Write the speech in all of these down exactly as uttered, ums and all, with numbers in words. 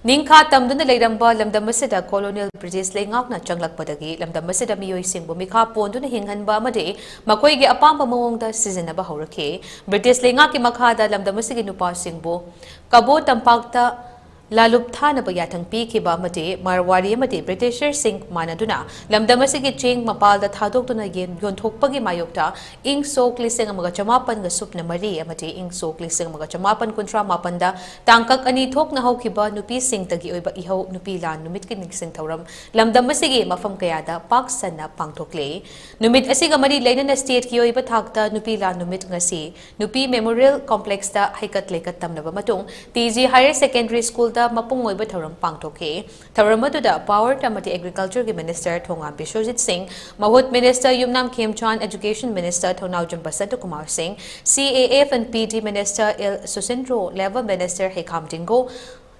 ꯅꯤꯡꯈꯥ ꯇꯝꯗꯨꯅ ꯂꯩꯔꯝꯕ ꯂꯝꯗꯝ ꯑꯁꯤꯗ colonial British ꯂꯩꯉꯥꯛꯅ ꯆꯪꯂꯛꯄꯗꯒꯤ ꯂꯝꯗꯝ ꯑꯁꯤꯗ ꯃꯤꯑꯣꯏꯁꯤꯡꯕꯨ ꯃꯤꯈꯥ ꯄꯣꯟꯗꯨꯅ ꯍꯤꯡꯍꯟꯕ ꯑꯃꯗꯤ ꯃꯈꯣꯏꯒꯤ ꯑꯄꯥꯝꯕ ꯃꯑꯣꯡꯗ ꯁꯤꯖꯤꯟꯅꯕ ꯍꯧꯔꯛꯈꯤ꯫ British ꯂꯩꯉꯥꯛꯀꯤ ꯃꯈꯥꯗ ꯂꯝꯗꯝ ꯑꯁꯤꯒꯤ ꯅꯨꯄꯥꯁꯤꯡꯕꯨ ꯀꯕꯣ ꯇꯝꯄꯥꯛꯇ ꯂꯥꯂꯨꯞ ꯊꯥꯅꯕ ꯌꯥꯊꯪ ꯄꯤꯈꯤꯕ ꯑꯃꯗꯤ ꯃꯥꯔꯋꯥꯔꯤ ꯑꯃꯗꯤ Britisherꯁꯤꯡ ꯃꯥꯟꯅꯗꯨꯅ ꯂꯝꯗꯝ ꯑꯁꯤꯒꯤ ꯆꯤꯡ ꯃꯄꯥꯜꯗ ꯊꯥꯗꯣꯛꯇꯨꯅ ꯌꯦꯟ ꯌꯣꯟꯊꯣꯛꯄꯒꯤ ꯃꯥꯌꯣꯛꯇ ꯏꯪ ꯁꯣꯛ ꯂꯤꯁꯤꯡ ꯑꯃꯒ ꯆꯃꯥꯄꯟꯒ ꯁꯨꯞꯅ ꯃꯔꯤ ꯑꯃꯗꯤ ꯏꯪ ꯁꯣꯛ ꯂꯤꯁꯤꯡ ꯑꯃꯒ ꯆꯃꯥꯄꯟ ꯀꯨꯟꯊ꯭ꯔꯥ ꯃꯥꯄꯟꯗ ꯇꯥꯡꯀꯛ ꯑꯅꯤ ꯊꯣꯛꯅ ꯍꯧꯈꯤꯕ ꯅꯨꯄꯤꯁꯤꯡꯇꯒꯤ ꯑꯣꯏꯕ ꯏꯍꯧ ꯅꯨꯄꯤ ꯂꯥꯟ ꯅꯨꯃꯤꯠꯀꯤ ꯅꯤꯡꯁꯤꯡ ꯊꯧꯔꯝ ꯂꯝꯗꯝ ꯑꯁꯤꯒꯤ ꯃꯐꯝ ꯀꯌꯥꯗ ꯄꯥꯛ ꯁꯟꯅ ꯄꯥꯡꯊꯣꯛꯂꯦ꯫ ꯅꯨꯃꯤꯠ ꯑꯁꯤꯒ ꯃꯔꯤ ꯂꯩꯅꯅ stateꯀꯤ ꯑꯣꯏꯕ ꯊꯥꯛꯇ ꯅꯨꯄꯤ ꯂꯥꯟ ꯅꯨꯃꯤꯠ ꯉꯁꯤ ꯅꯨꯄꯤ Memorial Complexꯇ ꯍꯩꯀꯠ ꯂꯩꯀꯠ ꯇꯝꯂꯕ ꯃꯇꯨꯡ T G Higher Secondary Schoolꯗ ꯃꯄꯨꯡ ꯑꯣꯏꯕ ꯊꯧꯔꯝ ꯄꯥꯡꯊꯣꯛꯈꯤ꯫ ꯊꯧꯔꯝ ꯑꯗꯨꯗ Power ꯑꯃꯗꯤ Agricultureꯒꯤ Minister ꯊꯣꯉꯥꯝ ꯕꯤꯁ꯭ꯋꯖꯤꯠ ꯁꯤꯡ, ꯃꯍꯨꯠ Minister ꯌꯨꯝꯅꯥꯝ ꯈꯦꯝꯆꯥꯟ, Education Minister ꯊꯧꯅꯥꯎꯖꯝ ꯕꯁꯟꯇ ꯀꯨꯃꯥꯔ ꯁꯤꯡ, C A F and P D Minister L ꯁꯨꯁꯤꯟꯗ꯭ꯔꯣ, Labour Minister ꯍꯩꯈꯥꯝ ꯗꯤꯡꯒꯣ,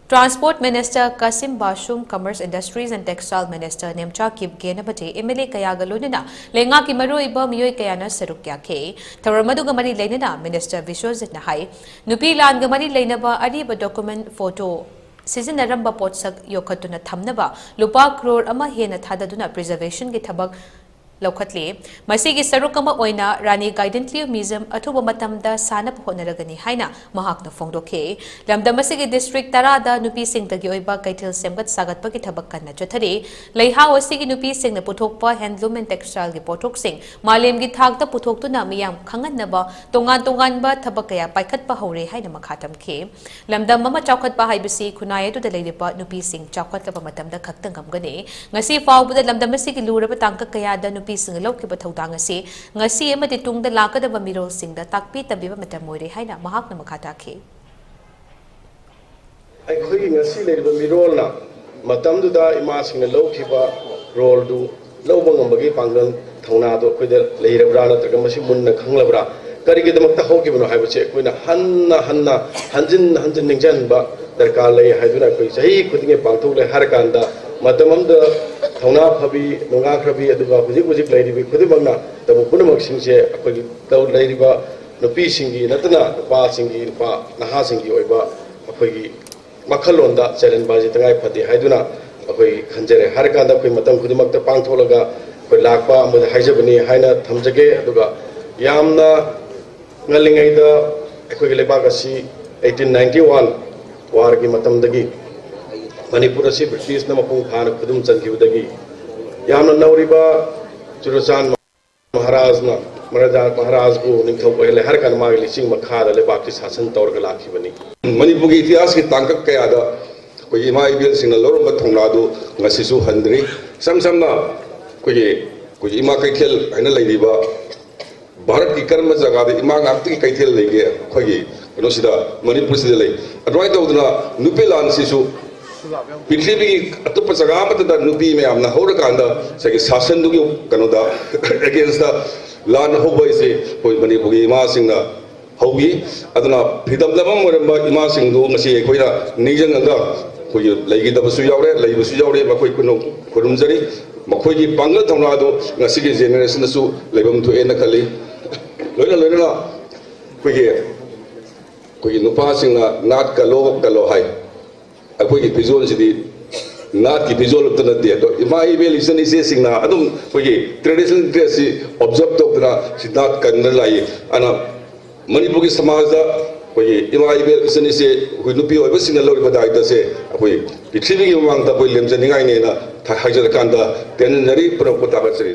Transport Minister Kasim ꯕꯥꯁꯨꯝ, Commerce Industries and Textile Minister Nemcha Kipgen ꯑꯃꯗꯤ M L A ꯀꯌꯥꯒ ꯂꯣꯏꯅꯅ ꯂꯩꯉꯥꯛꯀꯤ ꯃꯔꯨꯑꯣꯏꯕ ꯃꯤꯑꯣꯏ ꯀꯌꯥꯅ ꯁꯔꯨꯛ ꯌꯥꯈꯤ꯫ ꯊꯧꯔꯝ ꯑꯗꯨꯒ ꯃꯔꯤ ꯂꯩꯅꯅ Minister ꯕꯤꯁ꯭ꯋꯖꯤꯠꯅ ꯍꯥꯏ, ꯅꯨꯄꯤ ꯂꯥꯟꯒ ꯃꯔꯤ ꯂꯩꯅꯕ ꯑꯔꯤꯕ document, photo, ꯁꯤꯖꯤꯟꯅꯔꯝꯕ ꯄꯣꯠꯁꯛ ꯌꯣꯛꯈꯠꯇꯨꯅ ꯊꯝꯅꯕ ꯂꯨꯄꯥ crore ꯑꯃ ꯍꯦꯟꯅ ꯊꯥꯗꯗꯨꯅ preservationꯒꯤ ꯊꯕꯛ ꯂꯧꯈꯠꯂꯤ꯫ ꯃꯁꯤꯒꯤ ꯁꯔꯨꯛ ꯑꯃ ꯑꯣꯏꯅ ꯔꯥꯅꯤ ꯒꯥꯏꯗꯤꯟꯂꯤꯌꯨ Museum ꯑꯊꯨꯕ ꯃꯇꯝꯗ ꯁꯥꯅꯕ ꯍꯣꯠꯅꯔꯒꯅꯤ ꯍꯥꯏꯅ ꯃꯍꯥꯛꯅ ꯐꯣꯡꯗꯣꯛꯈꯤ꯫ ꯂꯝꯗꯝ ꯑꯁꯤꯒꯤ district ꯇꯔꯥꯗ ꯅꯨꯄꯤꯁꯤꯡꯇꯒꯤ ꯑꯣꯏꯕ ꯀꯩꯊꯦꯜ ꯁꯦꯝꯒꯠ ꯁꯥꯒꯠꯄꯒꯤ ꯊꯕꯛ ꯀꯟꯅ ꯆꯠꯊꯔꯤ꯫ ꯂꯩꯍꯥꯎ ꯑꯁꯤꯒꯤ ꯅꯨꯄꯤꯁꯤꯡꯅ ꯄꯨꯊꯣꯛꯄ handloom and textileꯒꯤ ꯄꯣꯠꯊꯣꯛꯁꯤꯡ ꯃꯥꯂꯦꯝꯒꯤ ꯊꯥꯛꯇ ꯄꯨꯊꯣꯛꯇꯨꯅ ꯃꯤꯌꯥꯝ ꯈꯪꯍꯟꯅꯕ ꯇꯣꯉꯥꯟ ꯇꯣꯉꯥꯟꯕ ꯊꯕꯛ ꯀꯌꯥ ꯄꯥꯏꯈꯠꯄ ꯍꯧꯔꯦ ꯍꯥꯏꯅ ꯃꯈꯥ ꯇꯝꯈꯤ꯫ ꯂꯝꯗꯝ ꯑꯃ ꯆꯥꯎꯈꯠꯄ ꯍꯥꯏꯕꯁꯤ ꯈꯨꯟꯅꯥꯏ ꯑꯗꯨꯗ ꯂꯩꯔꯤꯕ ꯅꯨꯄꯤꯁꯤꯡ ꯆꯥꯎꯈꯠꯂꯕ ꯃꯇꯝꯗ ꯈꯛꯇ ꯉꯝꯒꯅꯤ꯫ ꯉꯁꯤ ꯐꯥꯎꯕꯗ ꯂꯝꯗꯝ ꯑꯁꯤꯒꯤ ꯂꯨꯔꯕ ꯇꯥꯡꯀꯛ ꯀꯌꯥꯗ ꯅꯨꯄꯤꯁꯤꯡꯅ ꯂꯧꯈꯤꯕ ꯊꯧꯗꯥꯡ ꯑꯁꯤ ꯉꯁꯤ ꯑꯃꯗꯤ ꯇꯨꯡꯗ ꯂꯥꯛꯀꯗꯕ ꯃꯤꯔꯣꯜꯁꯤꯡꯗ ꯇꯥꯛꯄꯤ ꯇꯝꯕꯤꯕ ꯃꯇꯝ ꯑꯣꯏꯔꯦ ꯍꯥꯏꯅ ꯃꯍꯥꯛꯅ ꯃꯈꯥ ꯇꯥꯈꯤ꯫ ꯑꯩꯈꯣꯏꯒꯤ ꯉꯁꯤ ꯂꯩꯔꯤꯕ ꯃꯤꯔꯣꯜꯅ ꯃꯇꯝꯗꯨꯗ ꯏꯃꯥꯁꯤꯡꯅ ꯂꯧꯈꯤꯕ roleꯗꯨ ꯂꯧꯕ ꯉꯝꯕꯒꯤ ꯄꯥꯡꯒꯜ ꯊꯧꯅꯥꯗꯣ ꯑꯩꯈꯣꯏꯗ ꯂꯩꯔꯕ꯭ꯔꯥ, ꯅꯠꯇ꯭ꯔꯒ ꯃꯁꯤ ꯃꯨꯟꯅ ꯈꯪꯂꯕ꯭ꯔꯥ, ꯀꯔꯤꯒꯤꯗꯃꯛꯇ ꯍꯧꯈꯤꯕꯅꯣ ꯍꯥꯏꯕꯁꯦ ꯑꯩꯈꯣꯏꯅ ꯍꯟꯅ ꯍꯟꯅ, ꯍꯟꯖꯤꯟ ꯍꯟꯖꯤꯟ ꯅꯤꯡꯁꯤꯡꯍꯟꯕ ꯗꯔꯀꯥꯔ ꯂꯩ ꯍꯥꯏꯗꯨꯅ ꯑꯩꯈꯣꯏ ꯆꯍꯤ ꯈꯨꯗꯤꯡꯒꯤ ꯄꯥꯡꯊꯣꯛꯂꯦ꯫ ꯍꯥꯏꯔꯀꯥꯟꯗ ꯃꯇꯝ ꯑꯃꯗ ꯊꯧꯅꯥ ꯐꯕꯤ, ꯅꯨꯡꯉꯥ ꯈ꯭ꯔꯕꯤ, ꯑꯗꯨꯒ ꯍꯧꯖꯤꯛ ꯍꯧꯖꯤꯛ ꯂꯩꯔꯤꯕꯤ ꯈꯨꯗꯤꯡꯃꯛꯅ ꯇꯧꯕ ꯄꯨꯝꯅꯃꯛꯁꯤꯡꯁꯦ ꯑꯩꯈꯣꯏꯒꯤ ꯇꯧ-, ꯂꯩꯔꯤꯕ ꯅꯨꯄꯤꯁꯤꯡꯒꯤ ꯅꯠꯇꯅ ꯅꯨꯄꯥꯁꯤꯡꯒꯤ, ꯅꯨꯄꯥ ꯅꯍꯥꯁꯤꯡꯒꯤ ꯑꯣꯏꯕ ꯑꯩꯈꯣꯏꯒꯤ ꯋꯥꯈꯜꯂꯣꯟꯗ ꯆꯦꯜꯍꯟꯕ ꯑꯁꯤ ꯇꯉꯥꯏ ꯐꯗꯦ ꯍꯥꯏꯗꯨꯅ ꯑꯩꯈꯣꯏ ꯈꯟꯖꯔꯦ꯫ ꯍꯥꯏꯔꯀꯥꯟꯗ ꯑꯩꯈꯣꯏ ꯃꯇꯝ ꯈꯨꯗꯤꯡꯃꯛꯇ ꯄꯥꯡꯊꯣꯛꯂꯒ ꯑꯩꯈꯣꯏ ꯂꯥꯛꯄ ꯑꯃꯗ ꯍꯥꯏꯖꯕꯅꯤ ꯍꯥꯏꯅ ꯊꯝꯖꯒꯦ꯫ ꯑꯗꯨꯒ ꯌꯥꯝꯅ ꯉꯜꯂꯤꯉꯩꯗ ꯑꯩꯈꯣꯏꯒꯤ ꯂꯩꯕꯥꯛ ꯑꯁꯤ eighteen ninety one warꯒꯤ ꯃꯇꯝꯗꯒꯤ ꯃꯅꯤꯄꯨꯔ ꯑꯁꯤ ꯕ꯭ꯔꯤꯇꯤꯁꯅ ꯃꯄꯨꯡ ꯐꯥꯅ ꯈꯨꯗꯨꯝ ꯆꯟꯈꯤꯕꯗꯒꯤ ꯌꯥꯝꯅ ꯅꯧꯔꯤꯕ ꯆꯨꯔꯆꯥꯟ ꯃꯍꯥꯔꯥꯖꯅ ꯃꯍꯥꯔꯥꯖꯕꯨ ꯅꯤꯡꯊꯧ ꯑꯣꯏꯍꯜꯂꯦ ꯍꯥꯏꯔ ꯀꯥꯟꯗ ꯃꯥꯒꯤ ꯂꯤꯆꯤꯡ ꯃꯈꯥꯗ ꯂꯩꯕꯥꯛꯀꯤ ꯁꯥꯁꯟ ꯇꯧꯔꯒ ꯂꯥꯛꯈꯤꯕꯅꯤ꯫ ꯃꯅꯤꯄꯨꯔꯒꯤ ꯏꯇꯤꯍꯥꯁꯀꯤ ꯇꯥꯡꯀꯛ ꯀꯌꯥꯗ ꯑꯩꯈꯣꯏꯒꯤ ꯏꯃꯥ ꯏꯕꯦꯜꯁꯤꯡꯅ ꯂꯧꯔꯝꯕ ꯊꯧꯅꯥꯗꯨ ꯉꯁꯤꯁꯨ ꯍꯟꯗ꯭ꯔꯤ꯫ ꯏꯁꯝ ꯁꯝꯅ ꯑꯩꯈꯣꯏꯒꯤ ꯑꯩꯈꯣꯏꯒꯤ ꯏꯃꯥ ꯀꯩꯊꯦꯜ ꯍꯥꯏꯅ ꯂꯩꯔꯤꯕ ꯚꯥꯔꯠꯀꯤ ꯀꯔꯝꯕ ꯖꯒꯥꯗ ꯏꯃꯥ ꯉꯥꯛꯇꯒꯤ ꯀꯩꯊꯦꯜ ꯂꯩꯒꯦ? ꯑꯩꯈꯣꯏꯒꯤ ꯀꯩꯅꯣꯁꯤꯗ, ꯃꯅꯤꯄꯨꯔꯁꯤꯗ ꯂꯩ꯫ ꯑꯗꯨꯃꯥꯏꯅ ꯇꯧꯗꯅ ꯅꯨꯄꯤ ꯂꯥꯟꯁꯤꯁꯨ ꯄ꯭ꯔꯤꯊꯤꯕꯤꯒꯤ ꯑꯇꯣꯞꯄ ꯖꯒꯥ ꯑꯃꯠꯇꯗ ꯅꯨꯄꯤ ꯃꯌꯥꯝꯅ ꯍꯧꯔꯀꯥꯟꯗ ꯉꯁꯥꯏꯒꯤ ꯁꯥꯁꯟꯗꯨꯒꯤ ꯀꯩꯅꯣꯗ against ꯂꯥꯟ ꯍꯧꯕ ꯍꯥꯏꯁꯦ ꯑꯩꯈꯣꯏ ꯃꯅꯤꯄꯨꯔꯒꯤ ꯏꯃꯥꯁꯤꯡꯅ ꯍꯧꯈꯤ꯫ ꯑꯗꯨꯅ ꯐ꯭ꯔꯤꯗꯝ ꯂꯚꯔ ꯑꯣꯏꯔꯝꯕ ꯏꯃꯥꯁꯤꯡꯗꯨ ꯉꯁꯤ ꯑꯩꯈꯣꯏꯅ ꯅꯤꯡꯁꯤꯡꯉꯒ ꯑꯩꯈꯣꯏꯒꯤ ꯂꯩꯈꯤꯗꯕꯁꯨ ꯌꯥꯎꯔꯦ, ꯂꯩꯕꯁꯨ ꯌꯥꯎꯔꯦ, ꯃꯈꯣꯏ ꯈꯨꯔꯨꯝ-, ꯈꯨꯔꯨꯝꯖꯔꯤ꯫ ꯃꯈꯣꯏꯒꯤ ꯄꯥꯡꯒꯜ ꯊꯧꯅꯥꯗꯨ ꯉꯁꯤꯒꯤ ꯖꯦꯅꯦꯔꯦꯁꯟꯗꯁꯨ ꯂꯩꯐꯝ ꯊꯣꯛꯑꯦꯅ ꯈꯜꯂꯤ꯫ ꯂꯣꯏꯅ ꯂꯣꯏꯅꯅ ꯑꯩꯈꯣꯏꯒꯤ ꯑꯩꯈꯣꯏꯒꯤ ꯅꯨꯄꯥꯁꯤꯡꯅ "ꯅꯥꯠ ꯀꯜꯂꯣ, ꯀꯜꯂꯣ" ꯍꯥꯏ꯫ ꯑꯩꯈꯣꯏꯒꯤ ꯐꯤꯖꯣꯜꯁꯤꯗꯤ ꯅꯥꯠꯀꯤ ꯐꯤꯖꯣꯜ ꯑꯃꯠꯇ ꯅꯠꯇꯦ꯫ ꯑꯗꯣ ꯏꯃꯥ ꯏꯕꯦꯜ ꯏꯆꯟ ꯏꯆꯦꯁꯤꯡꯅ ꯑꯗꯨꯝ ꯑꯩꯈꯣꯏꯒꯤ traditional dressꯁꯤ observe ꯇꯧꯗꯅ ꯁꯤ ꯅꯥꯠ ꯀꯟꯗꯅ ꯂꯥꯛꯏ꯫ ꯑꯗꯨꯅ ꯃꯅꯤꯄꯨꯔꯒꯤ ꯁꯃꯥꯖꯗ ꯑꯩꯈꯣꯏꯒꯤ ꯏꯃꯥ ꯏꯕꯦꯜ ꯏꯆꯟ ꯏꯆꯦ ꯑꯩꯈꯣꯏ ꯅꯨꯄꯤ ꯑꯣꯏꯕꯁꯤꯡꯅ ꯂꯧꯔꯤꯕ ꯗꯥꯏꯇꯁꯦ ꯑꯩꯈꯣꯏ ꯄ꯭ꯔꯤꯊꯤꯕꯤꯒꯤ ꯃꯃꯥꯡꯗ ꯑꯩꯈꯣꯏ ꯂꯦꯝꯖꯅꯤꯡꯉꯥꯏꯅꯦꯅ ꯍꯥꯏꯖꯔꯀꯥꯟꯗ ꯇꯦꯟꯖꯔꯤ, ꯄꯨꯝꯅꯃꯛꯄꯨ ꯊꯥꯒꯠꯆꯔꯤ꯫